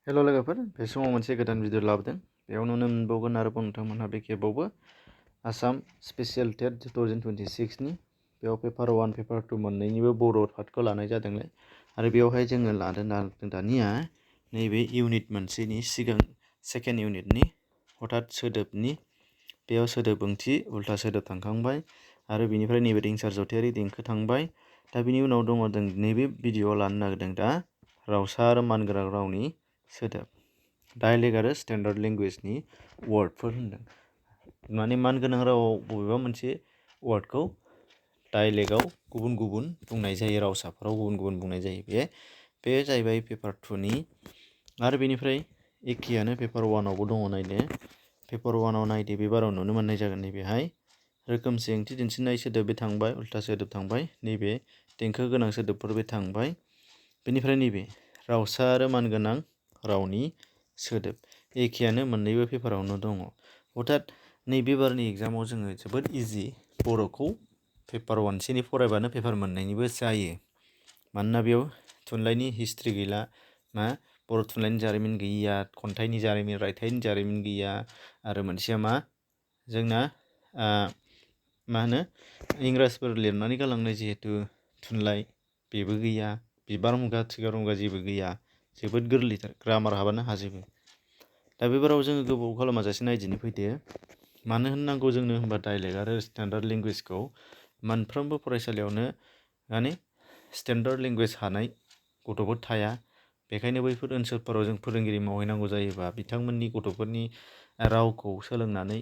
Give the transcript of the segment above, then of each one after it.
हेल' लोगोफोर, बे समाव मोनसे गोदान भिडिअ लाबोदों। बेयाव नुनो मोनबावगोन आरोबाव नोंथांमोनहा बे खेबावबो आसाम स्पेसियेल टेट 2026 नि बेयाव पेपार 1 पेपार 2 मोननैनिबो बर' पार्टखौ लानाय जादोंलाय आरो बेयावहाय जोङो लादों दानिया नैबे इउनिट मोनसेनि सिगां सेकेन्ड इउनिटनि हथात सोदोबनि बेयाव सोदोब ओंथि उल्था सोदोब थांखांबाय आरो बिनिफ्राय नैबे रिंसार जथायारि देंखो थांबाय। दा बिनि उनाव दङ जों नैबे भिडिअआव लानो नागिरदों दा रावसा आरो मानगोनां रावनि सोदोब डायलेक्ट आरो स्टेन्डार्ड लेंगुवेजनि वार्डफोर होनदों। माने मानगोनां रावाव बबेबा मोनसे वार्डखौ डायलेक्टआव गुबुन गुबुन बुंनाय जायो, रावसाफोराव गुबुन गुबुन बुंनाय जायो। बे जाहैबाय पेपार 2 नि आरो बेनिफ्राय एखेयानो पेपार 1 आवबो दङ। नायदो पेपार 1 आव नायदो बे बाराव नुनो मोननाय जागोन। नैबेहाय रोखोमसे ओंथि दिन्थिनाय सोदोब बे थांबाय, उल्था सोदोब थांबाय, नैबे देंखो गोनां सोदोबफोर बे थांबाय। बेनिफ्राय नैबे रावसा आरो मानगोनां रावनि सोदोब एखेयानो मोननैबो पेपारावनो दङ। अर्थात नैबे बारनि एग्जामाव जोङो जोबोद इजि बर'खौ पेपार 1 सेनि फरायबानो पेपार मोननैनिबो जायो। मानोना बेयाव थुनलाइनि हिस्ट्रि गैला, बर' थुनलाइनि जारिमिन गैया, खन्थाइनि जारिमिन, रायथाइनि जारिमिन गैया आरो मोनसेया जोंना इंराजफोर लिरनानै गालांनाय जिहेतु थुनलाइ बेबो गैया, बिबार मुगा थिगार मुगा जेबो गैया, जोबोद गोरलैथार, ग्रामार हाबानो हाजोबो। दा बे बाराव जोङो गोबाव खालामाजासे नायदिनो फैदो। मानो होननांगौ जोंनो होनबा डायलेक्ट आरो स्टेन्डार्ड लेंगुवेजखौ मोनफ्रोमबो फरायसालियावनो स्टेन्डार्ड लेंगुवेज हानाय गथ'फोर थाया। बेखायनो बैफोर ओनसोलफोराव जों फोरोंगिरि मावहैनांगौ जायोबा बिथांमोननि गथ'फोरनि रावखौ सोलोंनानै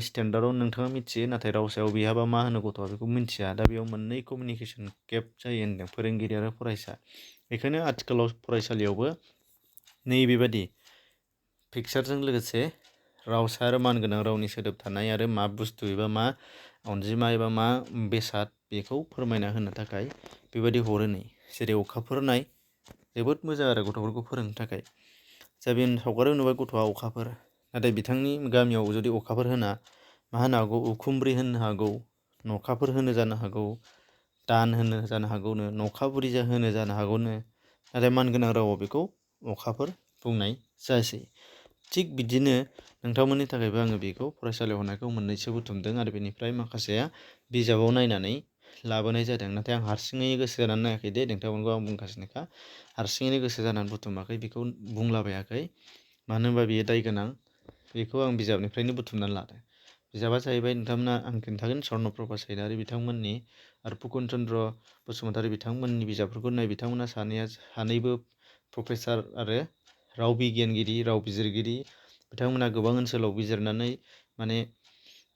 स्टेन्डार्डआव नोंथाङा मिथियो, नाथाय रावसायाव बेहाबा मा होनो गथ'आ बेखौ मिथिया। दा बेयाव मोननै कमिउनिकेसन गेप जायो होनदों, फोरोंगिरि आरो फरायसा। बेखायनो आथिखालाव फरायसालियावबो नैबेबादि पिक्सारजों लोगोसे रावसा आरो मानगोनां रावनि सोदोब थानाय आरो मा बुस्थु एबा मा अनजिमा एबा मा बेसाद बेखौ फोरमायना होनो थाखाय बेबायदि हरो। नै जेरै अखाफोर नाय, जोबोद मोजां आरो गथ'फोरखौ फोरोंनो थाखाय। जा बे सावगारियाव नुबाय गथ'आ अखाफोर, नाथाय बिथांनि गामियाव जुदि अखाफोर होना मा होनो हागौ, उखुमब्रि होननो हागौ, नखाफोर होनो जानो हागौ, दान होनो जानो हागौनो, नखाबुरि होनो जानो हागौनो, नाथाय मानगोनां रावाव बेखौ अखाफोर बुंनाय जासै। थिग बिदिनो नोंथांमोननि थाखायबो आङो बेखौ फरायसालियाव होनायखौ मोननैसो बुथुमदों आरो बेनिफ्राय माखासेया बिजाबाव नायनानै लाबोनाय जादों। नाथाय आं हारसिङै गोसो जानानै नायाखै दे, नोंथांमोनखौ आं बुंगासिनोखा। हारसिङैनो गोसो जानानै बुथुमाखै, बेखौ बुंलाबायाखै। मानो होनबा बेयो दाय गोनां। बेखौ आं बिजाबनिफ्रायनो बुथुमनानै लादों। बिजाबा जाहैबाय नोंथांमोना आं खिन्थागोन स्वर्नप्रभा सैनारि बिथांमोननि आरो फुकन चन्द्र बसुमतारी बिथांमोननि बिजाबफोरखौ नाय। बिथांमोना सानैबो प्रफेसार आरो राव बिगियानगिरि, राव बिजिरगिरि। बिथांमोना गोबां ओनसोलाव बिजिरनानै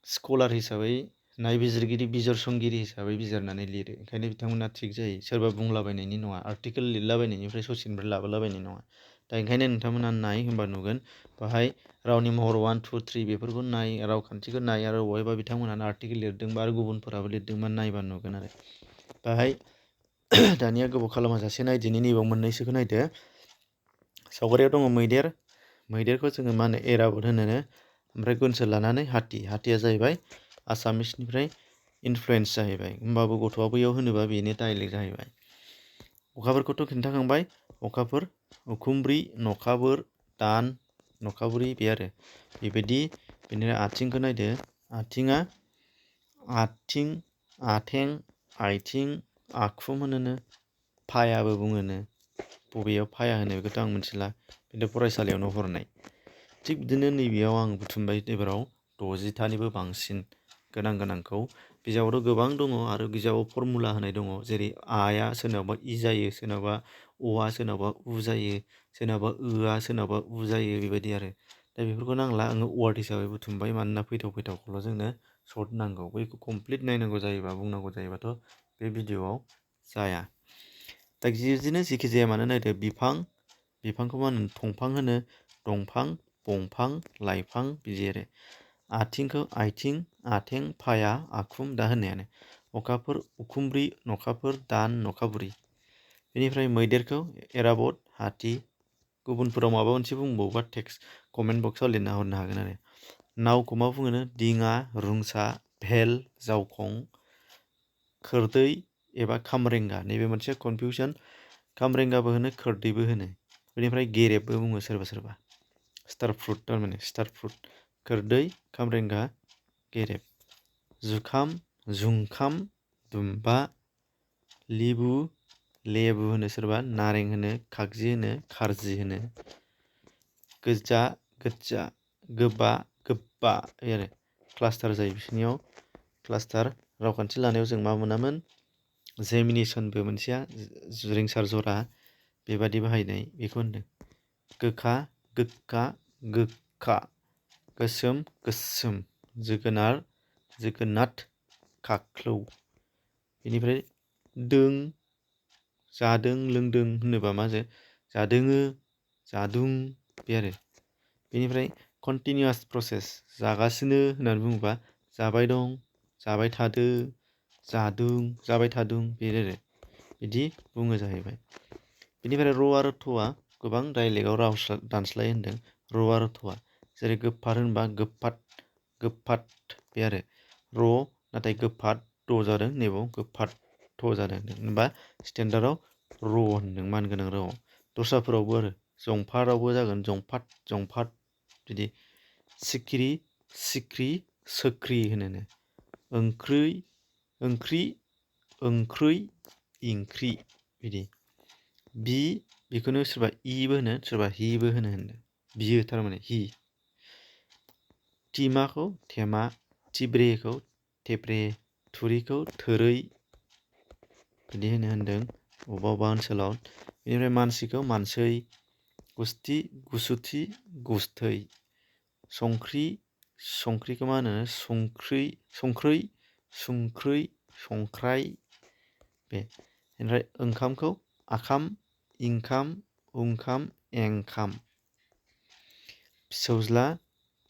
स्कलार हिसाबै, नायबिजिरगिरि, बिजिरसंगिरि हिसाबै बिजिरनानै लिरो। ओंखायनो बिथांमोना थिग जायो। सोरबा बुंलाबायनायनि नङा, आर्टिकेल लिरलाबायनायनिफ्राय ससेनिफ्राय लाबोलाबायनाय नङा। दा ओंखायनो नोंथांमोना नाय, होमबा नुगोन बाहाय रावनि महर 1, 2, 3 बेफोरखौ नाय, रावखान्थिखौ नाय आरो बबेबा बिथांमोनानो आर्टिकेल लिरदोंबा आरो गुबुनफोराबो लिरदोंबा नायबा नुगोन आरो बाहाय। दानिया गोबाव खालामाजासे नायदिनि नैबाव मोननैसोखौ नायदो। सावगारियाव दङ मैदेर। मैदेरखौ जोङो मा होनो, एराबत होनो। ओमफ्राय ओनसोल लानानै हाथि। हाथिया जाहैबाय आसामिसनिफ्राय इनफ्लुयेन्स जाहैबाय। होमबाबो गथ'आ बैयाव होनोबा बेनो डाइलेक्ट जाहैबाय। अखाफोरखौथ' खिन्थाखांबाय। अखाफोर, उखुमब्रि, नखाफोर, दान, नखाबुरि बे आरो बेबायदि। बेनिफ्राय आथिंखौ नायदो। आथिङा आथिं, आथें, आइथिं, आखुम होनोनो, फायाबो बुङोनो। बबेयाव फाया होनो बेखौथ' आं मिथिला, खिन्थु फरायसालियावनो हरनाय। थिग बिदिनो नैबेयाव आं बुथुमबाय एबाराव 60थानिबो बांसिन गोनांखौ। बिजाबावथ' गोबां दङ आरो बिजाबाव फर्मुला होनाय दङ। जेरै आया सोरनावबा इ जायो, सोरनावबा अआ सोरनावबा उ जायो, सोरनावबा ओआ सोरनावबा उ जायो, बेबायदि आरो। दा बेफोरखौ नांला, आङो वार्ड हिसाबै बुथुमबाय। मानोना फैथावखौल' जोंनो सर्ट नांगौ। बैखौ कमप्लिट नायनांगौ जायोबा, बुंनांगौ जायोबाथ' बे भिडिअआव जाया। दा बिदिनो जेखि जाया मानो नायदो। बिफां, बिफांखौ मा होनो, थंफां होनो, दंफां, बंफां, लाइफां बिदि आरो। आथिंखौ आइथिं, आथें, फाया, आखुम दा होननायानो। अखाफोर, उखुमब्रि, नखाफोर, दान, नखाबुरि। बेनिफ्राय मैदेरखौ एराबत, हाथि। गुबुनफोराव माबा मोनसे बुंबावोबा टेक्स्ट कमेन्ट बक्सआव लिरना हरनो हागोन आरो। नावखौ मा बुङोनो, दिङा, रुंसा, भेल, जावखं, खोरदै एबा खामरेंगा। नैबे मोनसे कनफिउसन। खामरेंगाबो होनो, खोरदैबो होनो। बेनिफ्राय गेरेबबो बुङो सोरबा सोरबा स्टार फ्रुट थारमाने स्टार फ्रुट खोरदै खामरेंगा गेरेब जुखाम जुंखाम दुम्बा लिबु लेबु होनो सोरबा नारें होनो खागजि होनो खारजि होनो गोजा गोज्जा गोबा गोब्बा आरो क्लास्टार जायो बिसोरनियाव क्लास्टार रावखान्थि लानायाव जों मा मोनामोन जेमिनेसनबो मोनसेया रिंसार जरा बेबादि बाहायनाय बेखौ होनदों गोखा गोखा गोखा गोसोम गोसोम जोगोनार जोगोनाथ खाख्लौ बेनिफ्राय दों जादों लोंदों होनोबा मा जादोङो जादुं बे आरो बेनिफ्राय कन्टिनिउवास प्रसेस जागासिनो होननानै बुङोबा जाबाय दं जाबाय थादो जादुं जाबाय थादुं बे आरो बिदि बुङो जाहैबाय बेनिफ्राय र' आरो थ'आ गोबां डाइलेक्टआव राव दानस्लाय होनदों र' आरो थ'आ जेरै गोफार होनबा गोफाद गोफाद बे आरो र' नाथाय गोफाद द' जादों नैबाव गोफाद थ' जादों होनबा स्टेन्डार्डआव र' होनदों मानगोनां रावआव दस्राफोरावबो आरो जंफारावबो जागोन जंफाद जंफाद बिदि सिखिरि सिख्रि सोख्रि होनो ओंख्रै ओंख्रि ओंख्रै इंख्रि बिदि बेखौनो सोरबा इबो होनो सोरबा हिबो होनो बियो थारमाने हि टिमाखौ थेमा थिब्रेखौ थेब्रे थुरिखौ थोरै बिदि होनदों बबेबा अबेबा ओनसोलाव बेनिफ्राय मानसिखौ मानसै गुस्थि गुसुथि गुस्थै संख्रि संख्रिखौ मा होनो संख्रै संख्रै संख्रै संख्राय बे ओमफ्राय ओंखामखौ आखाम इंखाम उंखाम एंखाम फिसौज्ला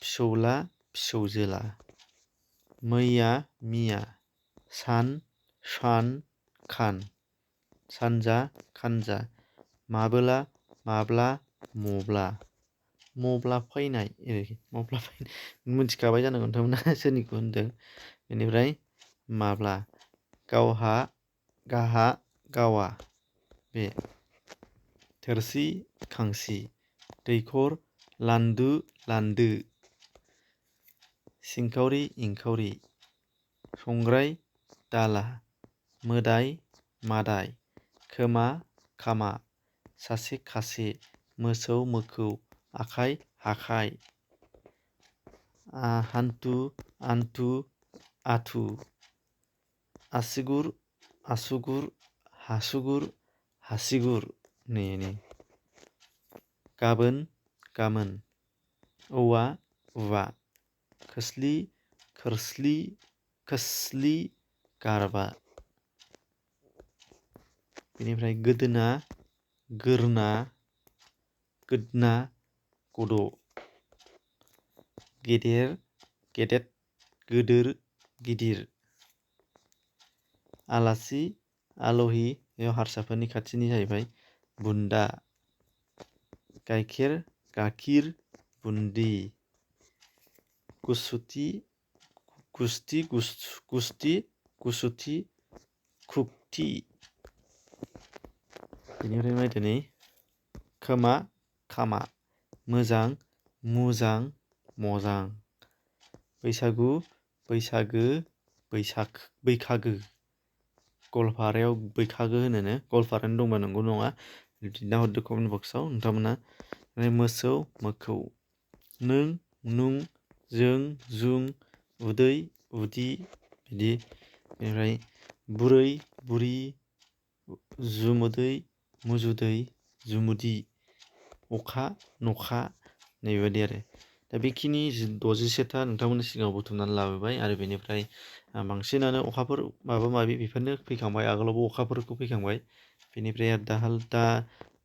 फिसौला फिसौजोला मैया मिया सान सान खान सानजा खानजा माबोला माब्ला मब्ला फैनाय मब्ला फैनाय मिथिखाबाय जानांगौ नोंथांमोना सोरनिखौ होनदों बेनिफ्राय माब्ला गावहा गाहा गावा बे थोरसि खांसि दैखर लान्दु लान्दो सिंखावरि इंखावरि संग्राय दाला मोदाय मादाय खोमा खामा सासे खासे मोसौ मोखौ आखाइ आखाइ हान्थु आन्थु आथु आसिगुर आसुगुर हासुगुर हासिगुर नै गाबोन गामोन औवा उवा खोस्लि खोरस्लि खोस्लि गारबा बेनिफ्राय गोदोना गोरना गोदना गद' गेदेर गेदेद गोदोर गिदिर आलासि आलहि बेयाव हारसाफोरनि खाथिनि जाहैबाय बुन्दा गाइखेर गाखिर बुन्दि गुसुथि गुस्थि गुस्थि गुसुथि खुगथि बेनिफ्राय मायदिनै खोमा खामा मोजां मुजां मजां बैसागु बैसागो बैखागो गवालपारायाव बैखागो होनोनो गवालपारानि दंबा नंगौ नङा लिरना हरदो कमेन्ट बक्सआव नोंथांमोना मोसौ मोखौ नों नुं जों जुं उदै उदि बिदि बेनिफ्राय बुरै बुरि जुमुदै मुजुदै जुमुदि अखा नखा नैबेबायदि आरो दा बेखिनि 67था नोंथांमोननि सिगाङाव बुथुमनानै लाबोबाय आरो बेनिफ्राय बांसिनानो अखाफोर माबा माबि बेफोरनो फैखांबाय आगोलावबो अखाफोरखौ फैखांबाय बेनिफ्राय दा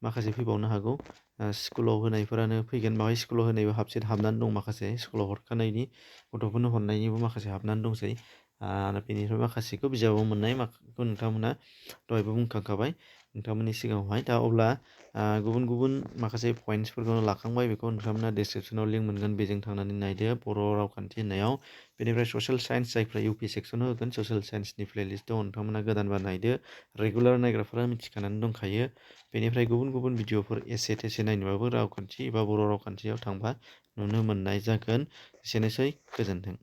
माखासे फैबावनो हागौ स्कुलाव होनायफोरानो फैगोन बाहाय स्कुलाव होनायबो हाबनानै दं माखासे स्कुलाव हरखानायनि गथ'फोरनो हरनायनिबो माखासे हाबनानै दंसै आरो बेनिफ्राय माखासेखौ बिजाबाव मोननाय माखासेखौ नोंथांमोना दहायबो बुंखांखाबाय नोंथांमोननि सिगाङावहाय दा अब्ला गुबुन गुबुन माखासे पइन्ट्सफोरखौ लाखांबाय बेखौ नोंथांमोना डिसक्रिपसनाव लिंक मोनगोन बेजों थांनानै नायदो बर' रावखान्थि होननायाव बेनिफ्राय ससियेल साइन्स जायफ्रा इउपि सेक्सनाव होगोन ससियेल साइन्सनि प्लेलिस्ट दङ नोंथांमोना गोदानबा नायदो रेगुलार नायग्राफोरा मिथिखानानै दंखायो बेनिफ्राय गुबुन गुबुन भिडिअफोर एसे थेसे नायनोबाबो रावखान्थि एबा बर' रावखान्थियाव थांबा नुनो मोननाय जागोन एसेनोसै गोजोन्थों